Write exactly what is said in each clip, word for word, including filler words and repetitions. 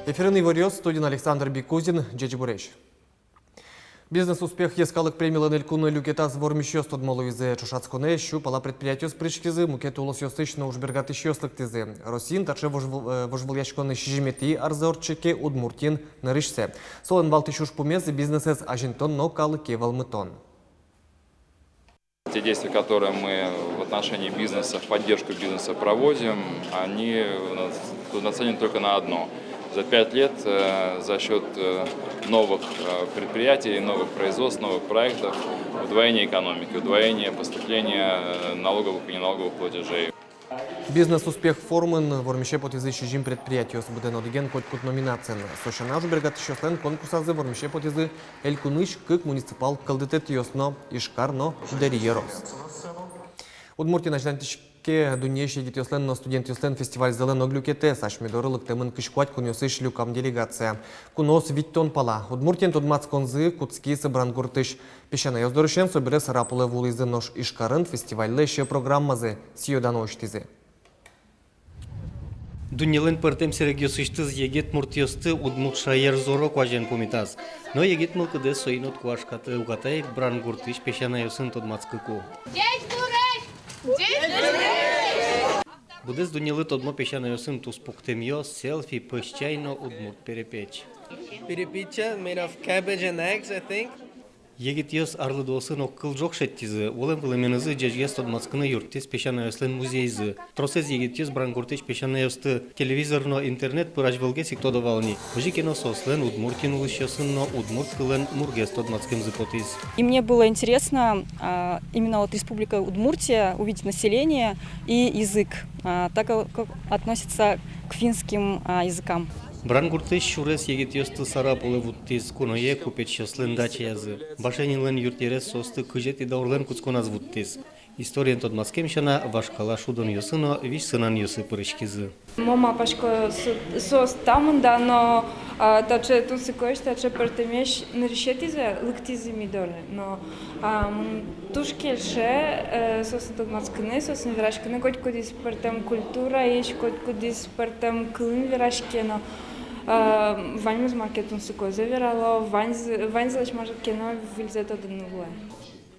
Эфирын иворъёс, студиын Александр Бикузин. Ӟечбуресь! «Бизнес-успех» йӧскалык премилэн элькун люкетаз вормисьёс тодмо луизы. Ӵошатсконэ сю пала предприятиос пыриськизы, мукет улосъёсысь но ужбергатӥсьёс лыктӥзы. Россиын таӵе вожвыл-, э, вожвылъяськон сизьыметӥ арзэ ортче ке, Удмуртиын нырысьсэ. Солэн валтӥсь ужпумез — бизнесэз азинтон но калыке вӧлмытон. Те действия, которые мы в отношении бизнеса, в поддержку бизнеса проводим, они у нас тут нацелены только на одно. За пять лет, э, за счёт, э, новых, э, предприятий, новых производств, новых проектов удвоение экономики, удвоение поступления, э, налоговых и неналоговых платежей. «Бизнес-успех» форумын вормисе потӥзы сизьым предприятиос, быдэн одӥген котькуд номинациын. Со сяна, ужбергатӥсьёслэн конкурсазы вормисе потӥзы элькунысь кык муниципал кылдытэтъёс но: Ижкар но Дэри ёрос. Удмуртиын азьланьтӥське дуннеысь егитъёслэн но студентъёслэн фестивальзылэн ог люкетэз. Асьме доры лыктэмын кызь куать кунъёсысь люкам делегация. Куноос витьтон пала. Удмуртиен тодматсконзы кутскиз Брангуртысь песянайёс дорысен. Собере Сарапулэ вуылӥзы, нош Ижкарын фестивальлэсь программазэ сӥё-дано усьтӥзы. Дуннелэн пӧртэм сэрегъёсысьтыз егит муртъёсты удмурт шаер зоро куазен пумитаз. Но егит мылкыдэз соин уд куашкаты. Уката ик Брангуртысь песянайёсын тодматскыку. Ӟечбуресь! Ӟечбуресь! Быдэс дуннелы тодмо песянайёсын туспуктэмъёс, селфи, пӧсь чай но удмурт перепеч. Перепеча made of cabbage and eggs, I think. Егитъёс арлыдоосын огкыл ӝог шедьтӥзы. Улэм-вылэменызы ӟечгес тодматскыны юрттӥз песянайёслэн музейзы. Тросэз егитъёс Брангуртысь песянайёсты телевизор но интернет пыр азьвылгес ик тодо вал ни. Озьы ке но, соослэн Удмуртиын улӥсьёсын но удмурт кылэн мургес тодматскемзы потӥз. И мне было интересно, а, именно вот Республика Удмуртия, увидеть население и язык, а, так как относится к финским, а, языкам. Брангуртысь сюрес егитъёсты Сарапулэ вуттӥз, куное купечъёслэн дачаязы. Башенинлэн юртъерез соосты кызетӥ даурлэн кутсконаз вуттӥз. Историен тодматскем сяна, вашкала шудонъёсы но визь-сынанъёсы пыриськизы. Мон малпасько, со-, соос та мында но, а, таӵе тунсыкоесь, таӵе пӧртэмесь нырысетӥзэ лыктӥзы ми доры. Но, а, мыным туж кельше, э, соосын тодматскыны, соосын вераськыны. Котькудӥз пӧртэм культураысь, котькудӥз пӧртэм кылын вераське но, а, ваньмыз, мар ке тунсыкозэ верало, ваньзы-, ваньзылэсь мар ке но выльзэ тодыны луэ.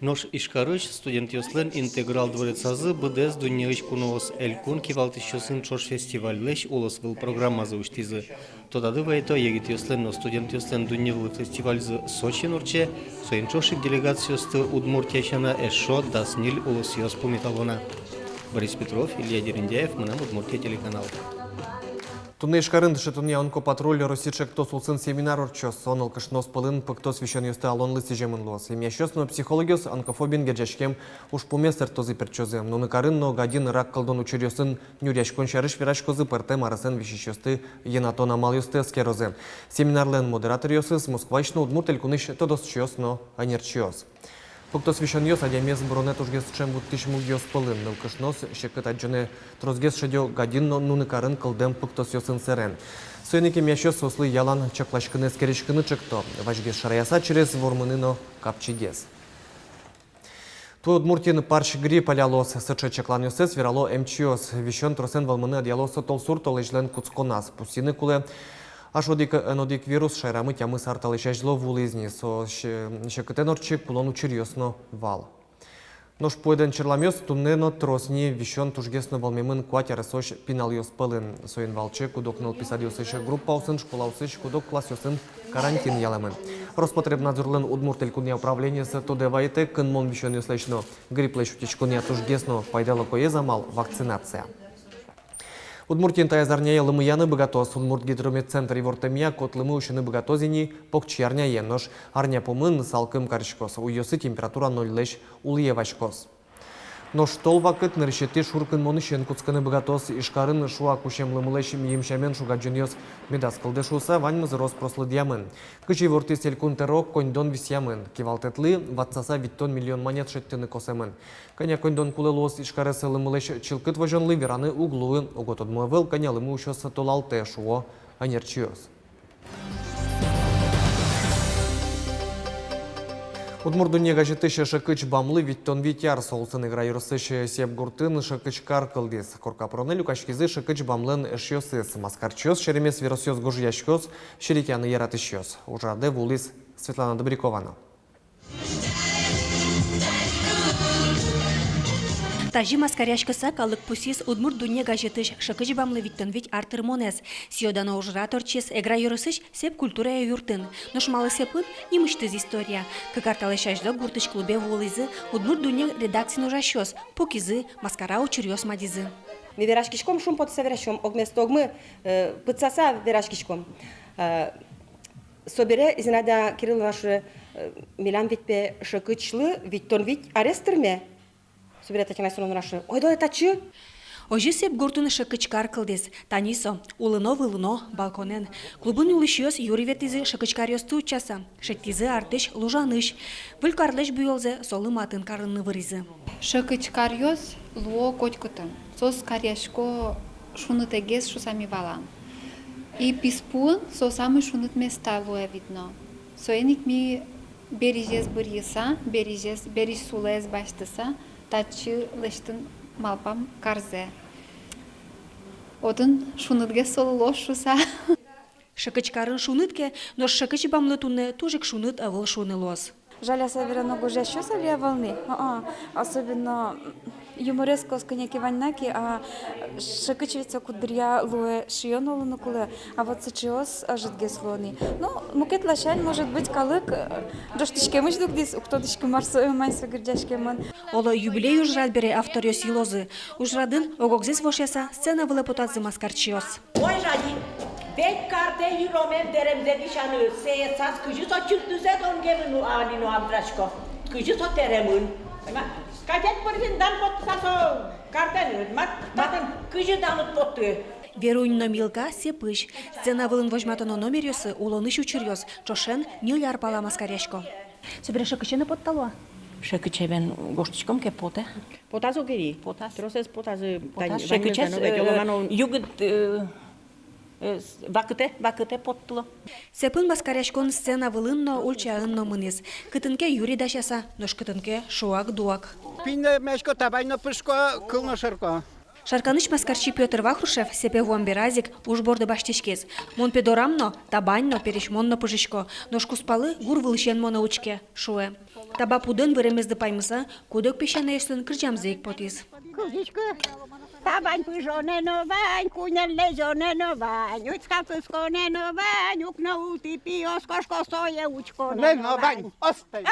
Нош Ижкарысь студентъёслэн «Интеграл» дворецазы быдэс дуннеысь куноос элькун кивалтӥсьёсын ӵош фестивальлэсь улосвыл программазэ усьтӥзы. Тодады вайто, егитъёслэн но студентъёслэн дунневыл фестивальзы Сочиын ортче. Соин ӵош ик делегациосты Удмуртия сяна эшшо дас ньыль улосъёс пумитало на. Борис Петров, Илья Дерендяев, «Мынам Удмуртие» телеканал. Туннэ Ижкарын дышетонъя «Онкопатруль» Россиысь чектос улсын семинар ортчоз. Со нылкышноос пӧлын пыктос висёнъёсты алонлы сӥземын луоз. Эмъясьёс но психологъёс онкофобиен герӟаськем ужпумез сэрттозы-пертчозы. Нуны карын но гадин рак кылдон учыръёсын нюръяськон сярысь вераськозы, пӧртэм арысэн висисьёсты йӧнатон амалъёсты эскерозы. Семинарлэн модераторъёсыз Москваысь но Удмурт Элькунысь тодосчиос но ӧнерчиос. Пыктос висёнъёс адямиез быронэ тужгес ӵем вуттӥсь мугъёс пӧлын. Нылкышноос секыт адӟонэ тросгес шедё гадин но нуны карын кылдэм пыктосъёсын сэрен. Соин ик эмъясьёс соослы ялан чакласькыны, эскериськыны чекто. Вазьгес шараяса через вормыны но капчигес. Туэ Удмуртиын парсь грипп алялоз. Сыӵе чакланъёссэс верало эмчиос. Висён тросэн вӧлмыны ӧдъялоз толсур толэзьлэн кутсконаз. Пусйыны кулэ, аш одӥг, эн одӥг вирус шаерамы тямыс ар талэсь азьло вуылӥз ни. Со се-, секытэн ортче, кулон учыръёс но вал. Нош пуэдэн черламъёс туннэ но трос ни. Висён тужгес но вӧлмемын куать аресозь пиналъёс пӧлын. Соин валче куд-ог нылпи садъёсысь группаосын, школаосысь куд-ог классъёсын карантин ялэмын. Роспотребнадзорлэн Удмурт Элькунъя управлениез тодэ вайытэ, кынмон висёнъёслэсь но грипплэсь утиськонъя тужгес но пайдалыкоез амал — вакцинация. Удмуртиын таяз арняе лымыяны быгатоз. Удмурт гидрометцентр ивортэмъя, кот лымы усьыны быгатоз ини покчиарняе, нош арня пумын салкым кариськоз, уйёсы температура нольлэсь улӥе васькоз. Нош тол вакыт нырысетӥ шур кынмонысен кутскыны быгатоз. Ижкарын шуак усем лымылэсь миым сямен шуг-адӟонъёс медаз кылды шуыса, ваньмыз рос-прос лыдъямын. Кызьы ивортӥз Элькун тӧро, коньдон висъямын. Кивалтэтлы ватсаса витьтон миллион манет шедьтыны косэмын. Кӧня коньдон кулэ луоз Ижкарез лымылэсь чылкыт возёнлы, вераны уг луы. Уго тодмо ӧвӧл, кӧня лымы усёз толалтэ, шуо ӧнерчиос. «Удмурт дунне» газетысь «Шӧкыч бамлы» витьтон вить ар. Со улсын Эгра ёросысь Сеп гуртын шӧкыч кар кылдӥз. Корка пыронэ люкаськизы шӧкыч бамлэн эшъёсыз. Маскарчиос серемес веросъёс гожъяськоз, серекъяны яратӥсьёс. Ужрадэ вуылӥз Светлана Добрякова но. Тазьы маскаръяськыса калык пусйиз «Удмурт дунне» газетысь «Шӧкыч бамлы» витьтон вить ар тырмонэз. Сӥё-дано ужрад ортчиз Эгра ёросысь Сеп культурая юртын. Нош малы Сепын? Нимысьтыз история. Кык ар талэсь азьло гуртысь клубе вуылӥзы «Удмурт дунне» редакциын ужасьёс, пукизы, маскара учыръёс мадизы. Ми вераськиськом, шумпотыса вераськом, огмес огмы, э, пытсаса вераськиськом. Э, собере Зинаида Кирилловна шуэ, э, милям ведь, пе, «Шӧкычлы» витьтон вить арес тырме. Собере Татьяна Семёновна шуэ: «Ойдо, ойдо татчы!» Озьы Сеп гуртын шӧкыч кар кылдӥз. Тани со, улыно-вылыно, балконэн. Клубын улӥсьёс юри ветлӥзы шӧкыч каръёсты утчаса. Шедьтӥзы артысь лужанысь. Выль карлэсь буёлзэ солы матын карыны выризы. Шӧкыч каръёс луо котькытын. Соос каръясько шунытэгес шуса ми валам. И писпуын со самый шуныт места луэ, видно. Соин ик ми беризез быръыса, беризез, беризь сулэз басьтыса, татчы лэсьтыны малпам карзэ. Отын шунытгес солы луоз шуса. Шӧкыч карын шуныт ке, нош «Шӧкыч бамлы» туннэ туж ик шуныт ӧвӧл шуыны луоз. Жаляса верано, гожъясьёс али ӧвӧл ни. А-а, особенно юморескаос кӧня ке вань на ке, а шӧкыч ведь со куддыръя луэ, шиён улыны кулэ, а вот сыӵеос ӧжытгес луо ни. Ну, мукет ласянь, может быть, калык, э, ӝожтӥськемысь дугдӥз, уг тодӥськы, мар со, э, мар со герӟаськемын. Оло, юбилей ужрад бере авторъёс йылозы. Ужрадын ог-огзэс вошъяса сцена вылэ потазы маскарчиос. Ой, жади, ведь картэ йыромем дэремзэ дӥсяны, сое сас кызьы со чыртысэ донгемын, ну, али но абдрасько, кызьы со тэремын. Ма, кадь ик пырзин дан потса со картэн, ма, татын кызьы даныд потты. Верунь но Милка Сепысь. Сцена вылын возьматоно номеръёсы улонысь учыръёс, ӵошен ньыль ар пала маскаръясько. Собере шӧкыче но поттало-а? Шӧкыче бен гожтӥськом ке, потэ. Потаз огери. Потаз. Тросэз потазы. Потаз. Тань, шӧкычез, ваньмыз, э, югыт, э, э, с-, вакытэ, вакытэ поттыло. Сепын маскаръяськон сцена вылын но, ульчаын но мынӥз. Кытын ке юри дасяса, нош кытын ке шуак-дуак. Пинь но эмъясько, табань но пыжко, кыл но шырко. Шарканысь маскарчи Пётр Вахрушев Сепе вуэм бераз ик уж борды басьтӥськиз. Мон, пе, дорам но табань но, пересьмон но пыжисько, нош кузпалы гур вылысен монэ учке, шуэ. Таба пудэн выремезлы паймыса, куд-ог песянайёслэн кырӟамзы ик потӥз. Кылзӥськы. Табань пыжонэ но вань, кунян лэзёнэ но вань, учкал кысконэ но вань, укно ултӥ пиос кошко, сое учконэ но вань. Остэ,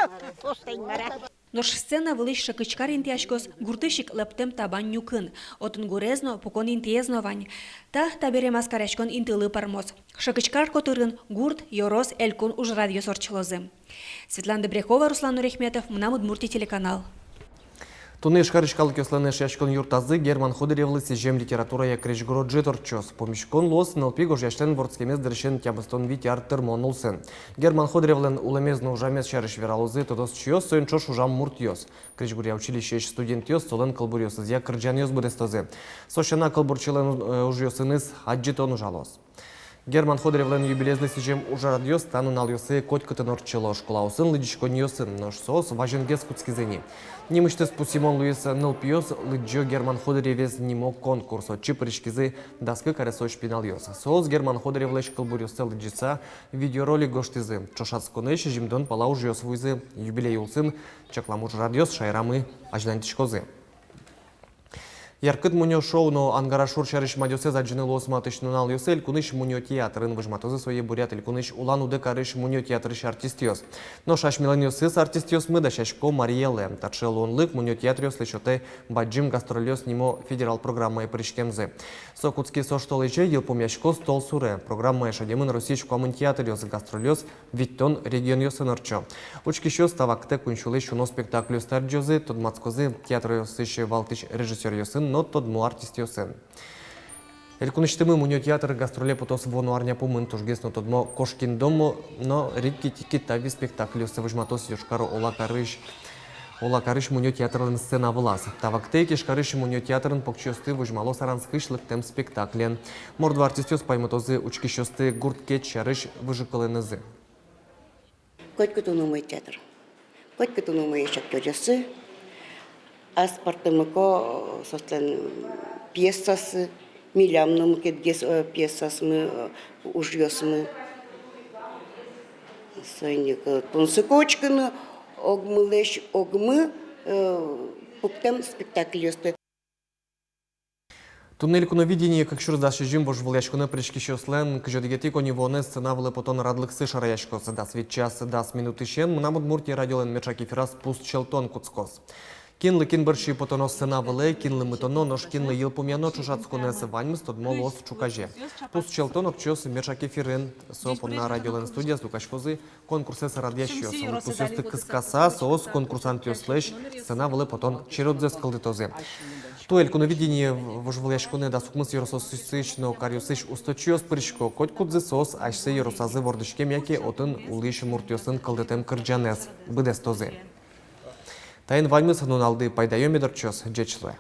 остэ, мара. Нош сцена вылысь шӧкычкар интыяськоз гуртысь ик лэптэм табань нюкын. Отын гурез но, пукон интыез но вань. Та табере маскаръяськон интылы пӧрмоз. Шӧкычкар котырын гурт, ёрос, элькун ужрадъёс ортчылозы. Светлана Добрякова, Руслан Нурехметов, «Мынам Удмуртие» телеканал. Туннэ Ижкарысь калыкъёслэн Эшъяськон юртазы Герман Ходыревлы сӥзем литературая крезьгуро ӝыт ортчоз. Пумиськон луоз нылпи гожъясьлэн вордскемез дырысен тямыстон вить ар тырмон улсын. Герман Ходыревлэн улэмез но ужамез сярысь вералозы тодосчиос, соин ӵош ужам муртъёс. Крезьгуръя училищеысь студентъёс солэн кылбуръёсызъя кырӟанъёс быдэстозы. Со сяна, кылбурчилэн, э, ужъёсыныз адӟытон ужалоз. Герман Ходыревлэн юбилеезлы сӥзем ужрадъёс та нуналъёсы котькытын ортчыло: школаосын, лыдӟиськонниосын. Нош соос вазенгес кутскизы ни. Нимысьтыз пусйымон луиз: нылпиос лыдӟо Герман Ходыревез нимо конкурс. Отчы пыриськизы дас кык аресозь пиналъёс. Соос Герман Ходыревлэсь кылбуръёссэ лыдӟыса видеоролик гожтӥзы. Ӵошатсконэ сизьымдон пала ужъёс вуизы. Юбилей улсын чаклам ужрадъёс шаерамы азьланьтӥськозы. Яркыт мунё шоу но Ангарашур сярысь мадёсэз адӟыны луоз матысь нуналъёсы элькунысь мунё театрын. Возьматозы сое Бурят элькунысь Улан-Удэ карысь мунё театрысь артистъёс. Нош асьмелэнъёсыз артистъёсмы дасясько Марий Элэ. Таӵе луонлык мунё театръёслы сётэ «Бадӟым гастрольёс» нимо федерал программае пыриськемзы. Со кутскиз оштолэзе, йылпумъяськоз толсуре. Программае шедемын Россиысь куамын театръёс. Гастрольёс витьтон регионъёсын ортчо. Учкисьёс та вакытэ куинь сюлэсь уно спектакльёсты адӟозы, тодматскозы театръёсысь валтӥсь режиссёръёсын но тодмо артистъёсын. Элькунысьтымы мунё театр гастроле потоз вуоно арня пумын. Тужгес но тодмо «Кошкин дом» но «Рикки-Тикки Тави» спектакльёсты возьматоз Йошкар-Ола карысь, Ола карысь мунё театрлэн сцена вылаз. Та вакытэ ик Ижкарысь мунё театрын покчиосты возьмало Саранскысь лыктэм спектаклен. Мордва артистъёс паймытозы учкисьёсты гурт кеч сярысь выжыкылэнызы. Котькытын умой театр. Котькытын умоесь актёръёссы, аспӧртэмлыко соослэн пьесаоссы, милям но мукетгес, э, пьесаосмы, э, ужъёсмы. Соин ик, э, тунсыко учкыны огмылэсь огмы, э, пуктэм спектакльёсты. Туннэ «Элькуновидение кык сюрс дас сизьым» вожвылъяськонэ пыриськисьёслэн кызь одӥгетӥ коньывуонэз сцена вылэ потон радлыксы шараяськоз. Дас вить час дас минутысен «Мынам Удмуртие» радиолэн меӵак эфираз пус чӧлтон кутскоз. Кинлы кин бӧрсьы потоно сцена вылэ, кинлы мытоно, нош кинлы йылпумъяно ӵошатсконэз, ваньмыз тодмо луоз ӵуказе. Пус чӧлтон ортчоз меӵак эфирын, со понна радиолэн студияз люкаськозы конкурсэз радъясьёс. Лыдпусъёсты кыскаса, соос конкурсантъёслэсь сцена вылэ потон чередзэс кылдытозы. Туэ «Элькуновидение» вожвылъяськонэ дас укмыс ёросысь но каръёсысь усточиос пырисько. Котькудзы соос асьсэ ёросазы вордӥськем яке отын улӥсь муртъёсын кылдытэм кырӟанэз быдэстозы. Таин ваньмыз. Нуналды пайдаё мед ортчоз. Ӟеч луэ.